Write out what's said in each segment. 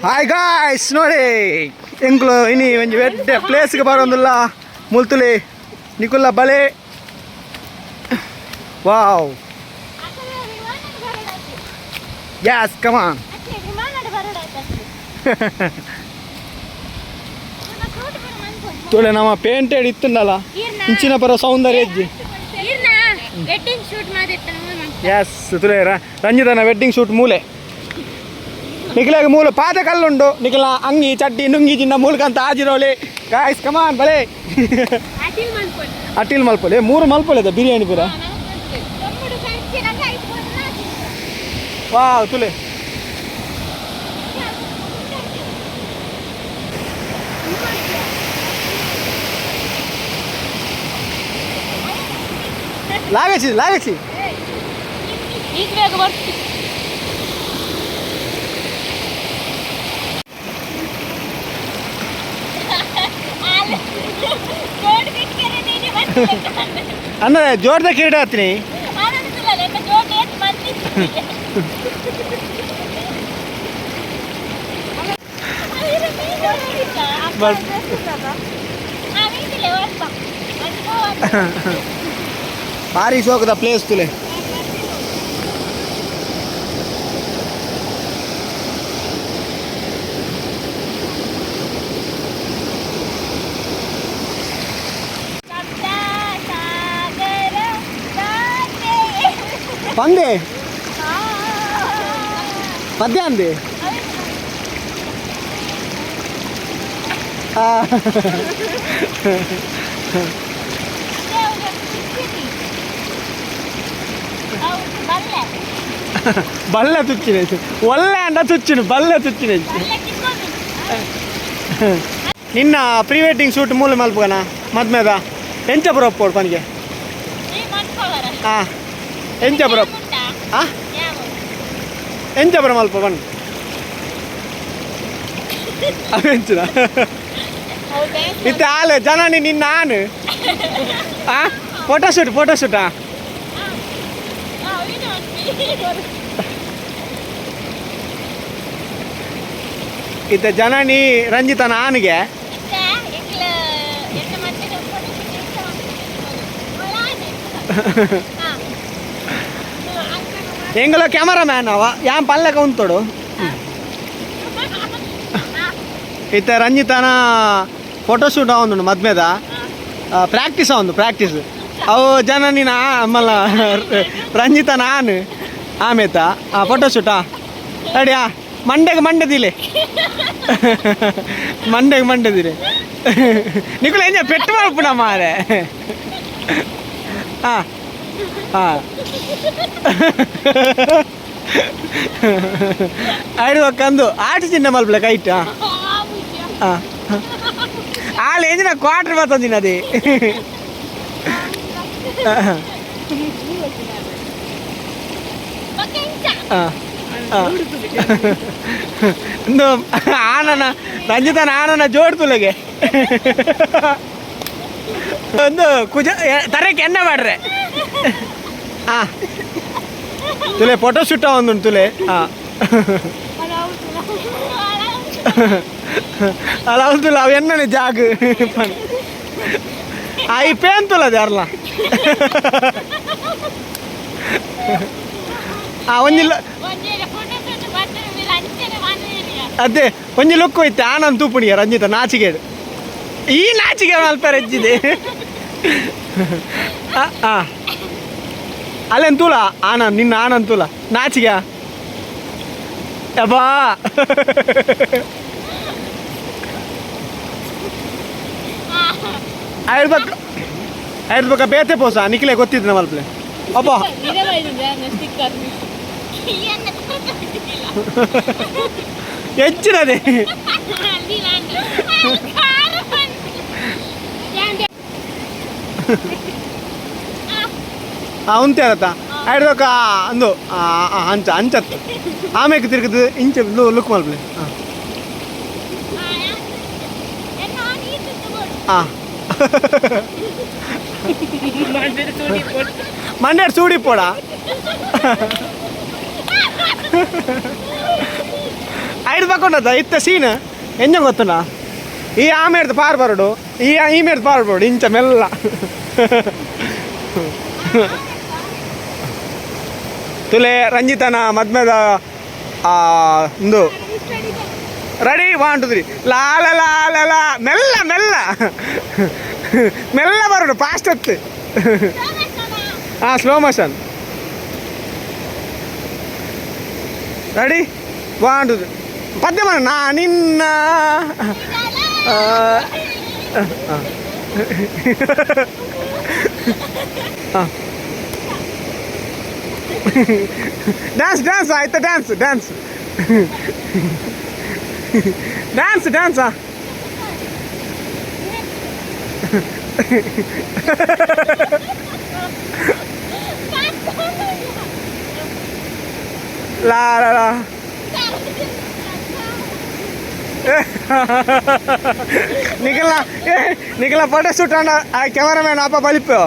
Hi guys, ನೋಡಿ ಎಂಕ್ಲು ಇನಿ ಒಂಜಿ ಎಡ್ಡೆ ಪ್ಲೇಸ್ಗೆ ಬರೋಂದುಲ್ಲ ಮುಲ್ತುಲಿ ನಿಕುಲ್ಲ ಬಲೆ. ವಾವ್, ಯಾಸ್, ಕಮಾನ್. ತುಳೆ ನಮ್ಮ ಪೇಂಟೆಡ್ ಇತ್ತುಂಡಲ್ಲ ಇಂಚಿನ ಪರ ಸೌಂದರ್ಯ ಇಜ್ಜಿ. ವೆಡ್ಡಿಂಗ್ ಶೂಟ್ ಮಾಡಿರ್ತಾನೆ. ಎಸ್, ತುಲೆ ರಂಜಿತನ ವೆಡ್ಡಿಂಗ್ ಶೂಟ್ ಮೂಲೆ. ನಿಖಿಲಾಗ ಮೂಲ ಪಾದ ಕಲ್ಲುಂಡು. ನಿಖಿಲ ಅಂಗಿ ಚಡ್ಡಿ ನುಂಗಿ ಜಿನ್ನ ಮೂಲಕಂತ ಆಜಿರೋಳಿ. ಗಾಯ್ಸ್, ಕಮಾನ್, ಬಲೆ. ಅಟಿಲ್ ಮನ್ಪೊಲಿ. ಅಟಿಲ್ ಮಲ್ಪೊಲೆ, ಮೂರು ಮಲ್ಪೊಲೆ ಬಿರಿಯಾನಿ ಪೂರ. ತಮ್ಮಡು ಖರ್ಚಿನಾಗ ಐದು. ವಾವ್, ತುಲೆ. ಲಾಗಚಿ ಲಾಗಚಿ. ಈಗ ಬೇಗ ಬರ್ತೀವಿ. ಅಂದ್ರೆ ಜೋರ್ದ ಕಿರೀಟ ಹತ್ತೀನಿ. ಭಾರಿ ಶೋಕದ ಪ್ಲೇಸ್ ತುಲೆ. ಪಂದೆ ಪದ್ಯ ಅಂದೆ. ಬಲ್ಲೆ ತುಚ್ಚಿನ ಒಳ್ಳೆ ಅಂಡ ತುಚ್ಚಿನ ಬಲ್ಲೆ ತುಚ್ಚಿನ. ನಿನ್ನ ಪ್ರೀ ವೆಡ್ಡಿಂಗ್ ಶೂಟ್ ಮೂಲೆ ಮಲ್ಪಗನ ಮದ್ಮೆದ ಎಂಚ ಬರೋಪ್ಪೋಡು ಪನಿಗೆ. ಹಾಂ, ಎಂಚ ಬರೋ? ಹಾಂ, ಎಂಚ ಬರ ಮಲ್ಪ ಬಣ್ಣ ಅವೆಂಚಿನ ಇತ್ತೆ ಆಲೆ ಜನನಿ ನಿನ್ನ ಆನು. ಆ ಫೋಟೋ ಶೂಟ್, ಫೋಟೋ ಶೂಟಾ? ಇತ್ತೆ ಜನನಿ ರಂಜಿತನ ಆನಿಗೆ. ಎಂಗಲ ಕ್ಯಾಮರಾ ಮ್ಯಾನ್ ಅವ ಯಾನ್ ಪಲ್ಲಕ ಉಂತೋಡು. ಇತ್ತೆ ರಂಜಿತನ ಫೋಟೋ ಶೂಟ್ ಆವೊಂದುಂಡು ಮದ್ಮೆದ. ಪ್ರಾಕ್ಟೀಸ್ ಆವೊಂದು ಪ್ರಾಕ್ಟೀಸ್. ಅವು ಜನನಿನ ಮಲ್ಲ ರಂಜಿತನ ಆನ್ ಆಮೇತ. ಆ ಫೋಟೋ ಶೂಟಾ ರೆಡಿಯಾ? ಮಂಡೆಗೆ ಮಂಡೆ ದಿಲೆ, ಮಂಡೆಗೆ ಮಂಡೆ ದಿಲೆ. ನಿಕುಲು ಎಂಜ ಪೆಟ್ಟು ಮಲ್ಪುನ ಮಾರೆ. ಹಾಂ ಹಾಂ, ಐದು ಒಕ್ಕಂದು ಆಟ ಚಿನ್ನ ಮಲ್ಪಲೆ ಕೈಟ್. ಹಾಂ ಹಾಂ, ಆಲ್ ಎಂಜಿನ ಕ್ವಾರ್ಟರ್ ಬರ್ತಂದಿನ ಅದೇ. ಹಾಂ ಇಂದು ಆನನ ರಂಜಿತನ ಆನನ ಜೋಡ್ ತುಲೆಗೆ ಒಂದು ಕುಜ ತರಕ್ಕೆ ಎಣ್ಣೆ ಮಾಡ್ರೆ. ಹಾಂ ತುಲೆ, ಫೋಟೋ ಶೂಟ್ ಒಂದುಂಟು ತುಲೆ. ಹಾಂ, ಅಲ್ಲ ತುಲೆ, ಅವು ಎಣ್ಣೆ ಜಾಗ I pain ತುಲದೆ ಅರ್ಲ. ಆ ಒಂಜಿ ಅದೇ ಒಂಜಿ ಲುಕ್ ಹೋಯ್ತು. ಆನಂದ್ ತೂಪುಣಿಗೆ ರಂಜಿತ ನಾಚಿಗೆ, ಈ ನಾಚಿಗೆ ಮಲ್ಪರೆ ಹೆಚ್ಚಿದೆ. ಹಾಂ, ಅಲ್ಲೇನು ತೂಲ ಆನಂದ್, ನಿನ್ನ ಆನಂದ್ ತೂಲ ನಾಚಿಗೆ. ಅಬ್ಬಾ, ಆಯ್ರ್ಬೇಕ ಆಯ್ರ್ಬೇಕ ಬೇತೆ ಪೋಸ ನಿಖಿಲೆ ಗೊತ್ತಿದ್ದು ಮಲ್ಪಲೆ ಅಬ್ಬಾ. ಹೆಚ್ಚಿನದೇ. ಆ ಉಂತೆ ಅರತ್ತ ಆಯ್ರ್ಬೇಕ ಅಂದು ಅಂಚ ಅಂಚತ್ತು ಆಮೇಲೆ ತಿರುಗುದು ಇಂಚ ಲುಕ್ ಮಲ್ಪಲೆ. ಹಾಂ ಹಾಂ, ಮಂಡ್ಯ ಸೂಡಿ ಪೋಡ. ಐದು ಪಕ್ಕೊಂಡದ ಇತ್ತ ಸೀನ್ ಎಂಜ ಗೊತ್ತುನ ಈ ಆಮೇರ್ದು ಪಾರ್ ಬರಡು, ಈ ಈ ಮೇರ್ದು ಪಾರ್ ಬರಡು ಇಂಚ ಮೆಲ್ಲ. ತುಲೆ ರಂಜಿತನ ಮದ್ಮೆದ ಒಂದು ರೆಡಿ 1 2 3 ಲಾಲ ಲಾಲ ಲಾ ಮೆಲ್ಲ ಮೆಲ್ಲ ಮೆಲ್ಲ ಬರೋಡು ಫಾಸ್ಟ್ ಹತ್ತು. ಹಾಂ ಸ್ಲೋ ಮೋಷನ್. ರೆಡಿ 1 2 3 ಪದ್ಯ ಮಾಡ ನಾ ನಿನ್ನ. ಡ್ಯಾನ್ಸ್ ಡ್ಯಾನ್ಸ್ ಆಯ್ತಾ, ಡ್ಯಾನ್ಸ್ ಡ್ಯಾನ್ಸ್ ಡ್ಯಾನ್ಸ್ ಡ್ಯಾನ್ಸಾ. ಲಾ ಲಾ ಲಾ ನಿಖಿಲ, ಏ ನಿಖಿಲ ಫೋಟೋ ಶೂಟ್ ಅಣ್ಣ, ಆ ಕ್ಯಾಮರಾಮ್ಯಾನ್ ಅಪ್ಪ ಬಲಿಪು.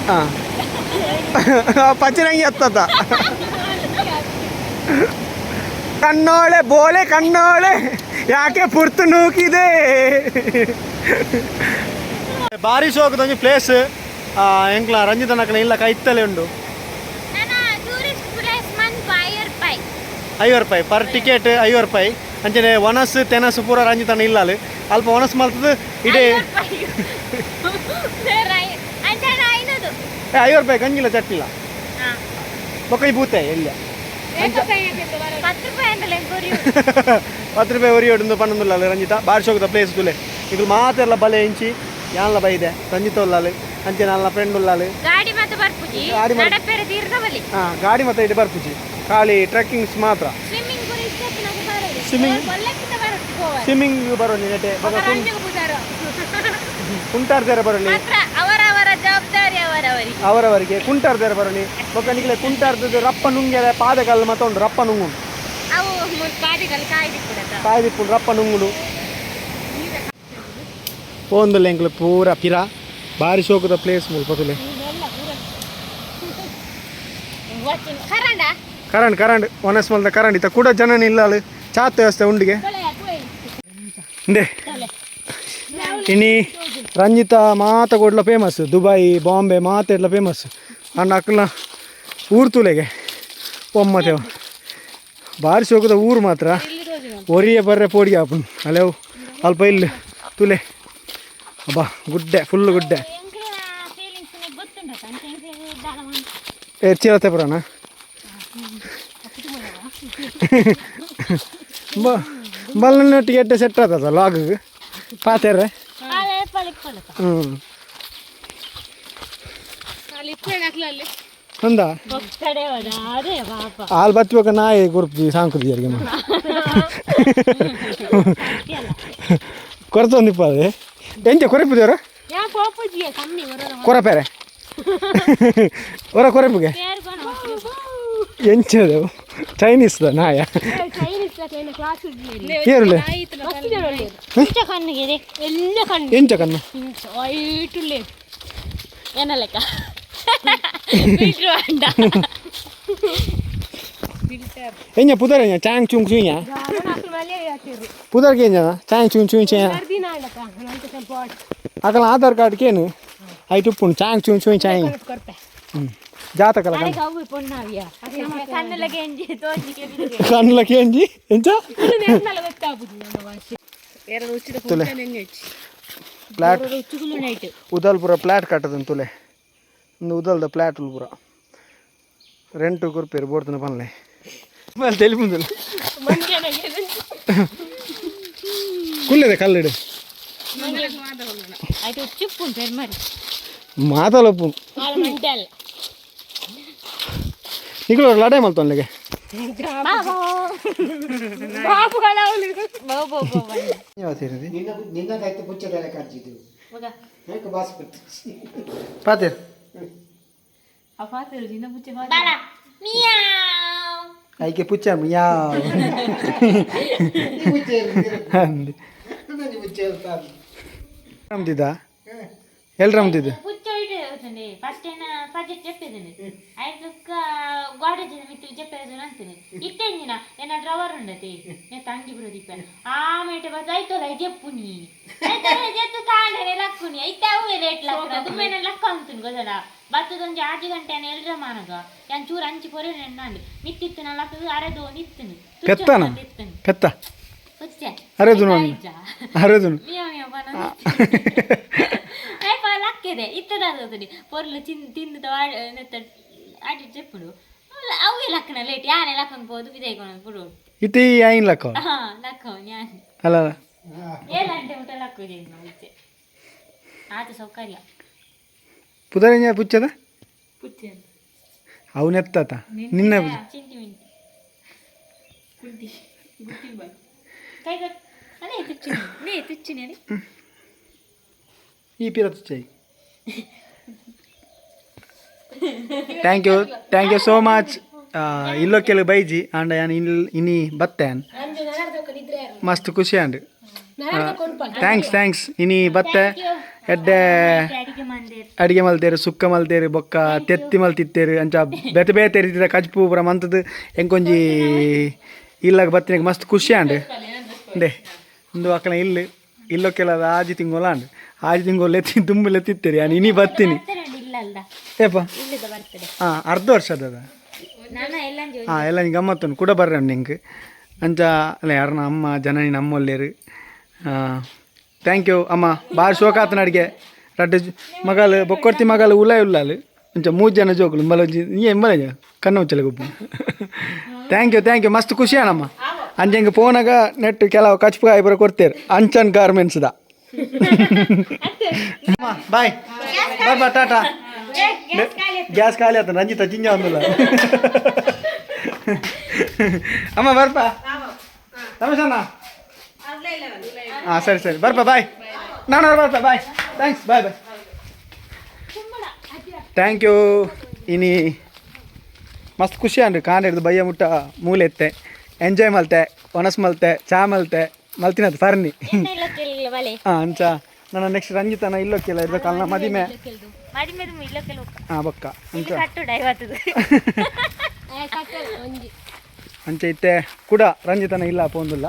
ಹಾಂ ಪಚ್ಚರಂಗಿ ಹತ್ತದ ಕಣ್ಣೋಳೆ ಬೋಳೆ ಕಣ್ಣೋಳೆ ಯಾಕೆ ಪುರ್ತು ನೂಕಿದೆ. ಬಾರಿ ಶೋಕದೊಂಜಿ ಪ್ಲೇಸ್ ಎಂಕ್ಲ ರಂಜಿತನಕಲ ಇಲ್ಲ ಕೈತ್ತಲೆ ಉಂಡು. ಟೂರಿಸ್ಟ್ ಪ್ಲೇಸ್ ಮನ್ಪ 50 ರೂಪಾಯಿ. 50 ರೂಪಾಯಿ ಪರ್ ಟಿಕೆಟ್, 50 ರೂಪಾಯಿ. ಅಂಚನೆ ಒಣಸು ತೆನಸು ಪೂರ ರಂಜಿತನ ಇಲ್ಲಲ್ಲಿ ಅಲ್ಪ ಒಣಸು ಮಲ್ತದ್ದು ಇಡೀ. ಅಂಚನೆ 500. 50 ರೂಪಾಯಿ ಗಂಜಿಲ್ಲ ಚಟ್ಟಿಲ್ಲ ಬೊಕ್ಕ ಈ ಬೂತೆ ಎಲ್ಲ. 10 ರೂಪಾಯಿ ಅಂದ್ರೆ ಕೊರಿ. 10 ರೂಪಾಯಿ ಒರಿ ಹೊಡೆದು ಪನ್ನೊಂದುಲ್ಲ ರಂಜಿತ. ಬಾರಿ ಶೋಕದ ಪ್ಲೇಸ್ ತುಲೆ ಇಗಳು ಮಾತೆಲ್ಲ ಬಲೆ ಇಂಚಿ ಯಾನ್ಲ ಬೈದೆ ರಂಜಿತ ಉಲ್ಲಾಲು ಅಂಚೆ ನನ್ನ ಫ್ರೆಂಡ್ ಉಲ್ಲಾಲು. ಗಾಡಿ ಮತ್ತೆ ಬರ್ಪುಜಿ. ಗಾಡಿ ಮಾತ್ರ- ನಡಪೆರೆ ತೀರ್ನ ಬಲಿ. ಹಾಂ ಗಾಡಿ ಮತ್ತೆ ಇಟ್ಟು ಬರ್ಪುಜಿ, ಖಾಲಿ ಟ್ರೆಕ್ಕಿಂಗ್ಸ್ ಮಾತ್ರ. ಸ್ವಿಮ್ಮಿಂಗ್ ಪೂಲ್ ಇಷ್ಟೊತ್ತಿನಾಗ ಬರೋದು. Swimming- ಬೊಲ್ಲಕ್ಕಿಂತ ಬರೋದು ಗೋವಾ. ಸ್ವಿಮ್ಮಿಂಗ್ ಬರೋನಿ ನೆಟೆ ಕುಂಟಾರ್ದೇರ ಬರೋನಿ. ಮಾತ್ರ ಅವರವರ ಜವಾಬ್ದಾರಿ ಅವರವರಿಗೆ. ಅವರವರಿಗೆ ಕುಂಟಾರ್ದೇರ ಬರೋನಿ ಬೊಕ್ಕ ನಿಕ್ಲೆ ಕುಂಟಾರ್ದದ್ದು ರಪ್ಪ ನುಂಗೆರೆ ಪಾದಕಲ್ಲು ಮತ್ತೆ ಉಂಡು ರಪ್ಪ ನುಂಗು. ಅವು ಪಾದಿಗಳು ಕಾಯ್ದು ಕೂಡ. ಕಾಯ್ದಿಪ್ಪುಂಡು ರಪ್ಪ ನುಂಗುಡು ಪೋಂದುಲ್ಲ ಎಂಕ್ಲು ಪೂರ ಪಿರ ಬಾರಿ ಶೋಕದ ಪ್ಲೇಸ್ ಮುಲ್ಪ ತುಲೆ. ಕರಂಡ. ಕರಂಡ್ ಕರಂಡ್ ಒನಸ್ ಮಲ್ದ ಕರಂಡ್ ಇತ್ತ ಕೂಡ ಜನ ಇಲ್ಲ ಚಾತ್ ವ್ಯವಸ್ಥೆ ಉಂಡಿಗೆ ಉಂಡೆ. ಇನಿ ರಂಜಿತಾ ಮಾತ ಕೊಡ್ಲ ಫೇಮಸ್, ದುಬೈ ಬಾಂಬೆ ಮಾತ ಎಡ್ಲ ಫೇಮಸ್. ಅಣ್ಣ ಅಕ್ಕಲ ಊರು ತುಲೆಗೆ ಒಮ್ಮತೇವ ಬಾರಿ ಶೋಕದ ಊರು ಮಾತ್ರ. ಒರಿಯ ಬರ್ರೆ ಪೋಡಿಗೆ ಆಪುಂಡು ಅಲ್ಲೇವು ಅಲ್ಪ ಇಲ್ಲಿ ತುಲೆ ಅಬ್ಬಾ ಗುಡ್ಡೆ ಫುಲ್ ಗುಡ್ಡೆ. ಚಿರತೆ ಪುರಾಣ ಬಲ್ಲ ಟಿಕೆಟ್ ಸೆಟ್ ಆತದ ಲಾಗ್ ಪಾತೆರ್ರೆ. ಹ್ಞೂ ಅಂದ ಹಾಲು ಬತ್ಬೇಕ ನಾಯಿ ಕೊರ್ಪಿ ಸಾಂಕುದಿ ಕೊರತೊಂದಿಪ್ಪ ಅದೇ ಎಂಚ ಕೊರೆಪುದೇವ್ರ ಕೊರಪೇರೆ ಹೊರ ಕೊರೆಪುಗೆ ಎಂಚದವು ಚೈನೀಸ್ ನಾಯ ಏರುಲೆ ಎಂಚ ಕಣ್ಣು. ಏನಲೆಕ್ಕ ಎಂಜ ಪುದರ್ ಎಂಜ ಚಾಂಗ್ ಚುಂಗ್ ಚುಂಗ ಪುದರ್ ಕೇಂಜ ಚಾಂಗ್ ಚುಂಗ್ ಚುಂಗ್ ಚೇ ಅಕಲ ಆಧಾರ್ ಕಾರ್ಡ್ ಕೇನು ಐಟ್ ಉಪ್ಪುಂಡು ಚಾಂಗ್ ಚುಂಗ್ ಚುಂಗ್ ಚಾಂಗ್ ಜಾತಕಲ ಕಣ್ಣುಲ ಕೇಂಜಿ ಎಂಚ ತುಲೆ ಪ್ಲಾಟ್ ಉದಲ್ಪುರ ಪ್ಲಾಟ್ ಕಟ್ಟದನ್ ತುಲೆ ಒಂದು ಉದಲ್ದ ಪ್ಲಾಟ್ ಪೂರ ರೆಂಟು ಕೊರ್ಪೇರು ಬೋಡ್ತನ ಪನ್ಲೆ ಮೇಲೆ ತೆಲಿಪುಂದಿಲ್ಲ ಕುಲ್ಲೆದೆ ಕಲ್ಲಿಡು ಮಾತಲಪ್ಪು ನಿಕುಲು ಲಡಾಯಿ ಮಲ್ತೊನ್ಲೆಗೆ. ಪಾತೇರ್ ಐಕೆ ಪುಚ್ಚ ಯಾವ ರಮ್ದಿದ್ದ ಎಲ್ಲಿ ರಮ್ದಿದ್ದ? ಪಜೆ ಜಪ್ಪೆದನು ಐತಕ್ಕ ಗೋಡೇಜ್ ಮಿತ್ತು ಜಪ್ಪೆದನು ಅಂತೀನಿ ಇತ್ತೆಂಜಿನ ಎನ್ನ ಡ್ರವರ್ ಉಂಡತೆ ನೆ ತಂಗಿ ಬರೋದಿಪ್ಪ ಆಮೇಟೆ ಬತ್ತ ಐತೋಲ ಜಪ್ಪುನಿ ಐತೋಲ ಜತ್ತು ಕಾಂಡನೆ ಲಕ್ಕುನಿ ಐತೆ ಅವೇ ರೇಟ್ ಲಕ್ಕುನ ದುಮ್ಮೆನೆ ಲಕ್ಕ ಅಂತೀನಿ ಗೊತ್ತಡ ಬತ್ತದೊಂಜಿ ಆಜಿ ಗಂಟೆ ಎಲ್ರ ಮಾನಗ ಯಾನ್ ಚೂರು ಅಂಚಿ ಪೊರೆ ನೆನ್ನಾಂಡು ಮಿತ್ತಿತ್ತು ಲಕ್ಕದು ಅರೆದು ನಿತ್ತನು. ಪೆತ್ತನ? ಪೆತ್ತ. ಪುಚ್ಚೆ. ಅರೆದುನು. ಅರೆದುನು. ಮಿಯಾ ಮಿಯಾ ಬನ ಐಪ ಲಕ್ಕಿದೆ ಇತ್ತದಾದನಿ ಪೊರ್ಲು ಚಿನ್ ತಿಂದು ನೆತ್ತ ಅಡಿ ಚೆಪ್ಪುಡು ಅವೇ ಲಕ್ಕನ ಲೇಟ್ ಯಾನೆ ಲಕ್ಕನ್ ಪೋದು ಬಿದೈಕೊಂಡು ಪುಡು. ಇತಿ ಐನ್ ಲಕ್ಕ. ಹಾ, ಲಕ್ಕ ಯಾನ್. ಅಲ್ಲ. ಏಲಂಟೆ ಮುಟ್ಟ ಲಕ್ಕು ಇಚ್ಚೆ ಆತ ಸೌಕರ್ಯ. ಪುದರಿಂಜ ಪುಚ್ಚದ. ಪುಚ್ಚೆ. ಅವನೆತ್ತಾತ ನಿನ್ನ. ಚಿಂತಿ ಮಿಂತಿ ಕೈ ಅದೇ ತುಚ್ಚಿನಿ ನೇ ತುಚ್ಚಿನಿ ಅದೇ. ಈ ಪಿರ ತುಚ್ಚೈ. Thank you, thank you so much. ಇಲ್ಲೋ ಕೆಲವು ಬೈಜಿ ಆಂಡ ಯಾನ್ ಇಲ್ ಇನಿ ಬತ್ತೆ ಮಸ್ತ್ ಖುಷಿ and thanks thanks ಇನಿ ಬತ್ತೆ ಎಡ್ಡೆ. ಅಡಿಗೆ ಮಂದಿರ್. ಅಡಿಗೆ ಮಲ್ತೇರು, ಸುಕ್ಕ ಮಲ್ತೇರು, ಬೊಕ್ಕ ತೆತ್ತಿ ಮಲ್ತಿತ್ತೇರು. ಅಂಚ ಬೇತೆ ಬೇತೆ ರೀತಿದ ಕಜ್ಪು ಪೂರ ಮಂತದ್ದು ಎಂಕೊಂಜಿ ಇಲ್ಲಾಗ ಬತ್ತಿನಾಗ ಮಸ್ತ್ ಖುಷಿ ಆಂಡ್. ಇಂದೆ ಇಂದು ಅಕ್ಕನ ಇಲ್ಲು ಇಲ್ಲೋ ಕೆಲವು ಆಜಿ ತಿಂಗೋಲ ಆಂಡ್ ಆಜಿ ತಿಂಗೋಲು ಎತ್ತಿ ದುಂಬುಲೆ ತಿತ್ತೇರಿ. ಯಾನ್ ಇನಿ ಬತ್ತೀನಿ. ಬರ್ತದೆ ಇಲ್ಲ ಅಲ್ಲ. ಏಪ? ಇಲ್ಲದ ಬರ್ತದೆ. ಹಾಂ, ಅರ್ಧ ವರ್ಷ ಅದ. ನಾನು ಎಲ್ಲ. ಹಾಂ, ಎಲ್ಲ ನಿಂಗೆ ಗಮ್ಮತ್ತುಂಡು ಕೂಡ ಬರ್ರೆ ನಿಂಗೆ ಅಂಚ ಅಲ್ಲ ಯಾರನ್ನ ಅಮ್ಮ ಜನನಿ ನಮ್ಮೊಲ್ಲೇರು. Thank you ಅಮ್ಮ, ಭಾರಿ ಶೋಕಾತನ ಅಡಿಗೆ. ರಡ್ಡು ಮಗಲು ಬೊಕ್ಕೊರ್ತಿ ಮಗಲು ಉಲ ಉಲ್ಲಾಲು ಅಂಚ ಮೂರು ಜನ ಜೋಕುಲು ಮಲಜಿ ನೀ ಎಂಬಲ ಕಣ್ಣು ಮುಚ್ಚಲೆ ಗುಬ್ಬು. Thank you thank you, ಮಸ್ತ್ ಖುಷಿ ಅಣ್ಣಮ್ಮ. ಅಂಚೆ ಹಿಂಗೆ ಫೋನಾಗ ನೆಟ್ ಕೆಲವು ಕಚ್ಪು ಪೂರ ಕೊಡ್ತೇರು ಅಂಚನ್ ಗಾರ್ಮೆಂಟ್ಸ್ದ. ಅಮ್ಮ ಬಾಯ್ ಬಾಯ್ ಬಾ ಟಾಟಾ. ಗ್ಯಾಸ್ ಖಾಲಿ ಆತ ರಂಜಿತ ಜಿಂಜ ಒಂದಿಲ್ಲ. ಅಮ್ಮ ಬರ್ಪ ರಮೇಶ್ ಅಣ್ಣ. ಹಾಂ, ಸರಿ ಸರಿ, ಬರ್ಪ ಬಾಯ್. ನಾನು ಬರ್ಪ bye. Thanks, bye bye, thank you. ಇನಿ ಮಸ್ತ್ ಖುಷಿ ಅಂಡ್ರಿ ಕಾಂಡ ಹಿಡ್ದು ಬಯ್ಯ ಮುಟ್ಟ ಮೂಲೆ ಎತ್ತೆ ಎಂಜಾಯ್ ಮಲ್ತೆ, ಒಣಸ್ ಮಲ್ತೆ, ಚಾ ಮಲ್ತೆ ಮಲ್ತಿನದು ಫರ್ನಿ. ಇಲ್ಲ ಕೇಳಿಲ್ಲ ಬಲೆ. ಹಾಂ, ಅಂಚ ನನ್ನ ನೆಕ್ಸ್ಟ್ ರಂಜಿತನ ಇಲ್ಲೋಕ್ಕೆಲ್ಲ ಇರ್ಬೇಕು ಅಲ್ಲ ಮದಿಮೆ. ಮದಿಮೆ ಇಲ್ಲ ಕೆಲವು. ಹಾಂ, ಬೊಕ್ಕ ಅಂಚ. ಕಟ್ಟುಡ ಇವತ್ತದು. ಅಂಚ ಇತ್ತೆ ಕೂಡ ರಂಜಿತನ ಇಲ್ಲ ಪೋಂದುಲ್ಲ.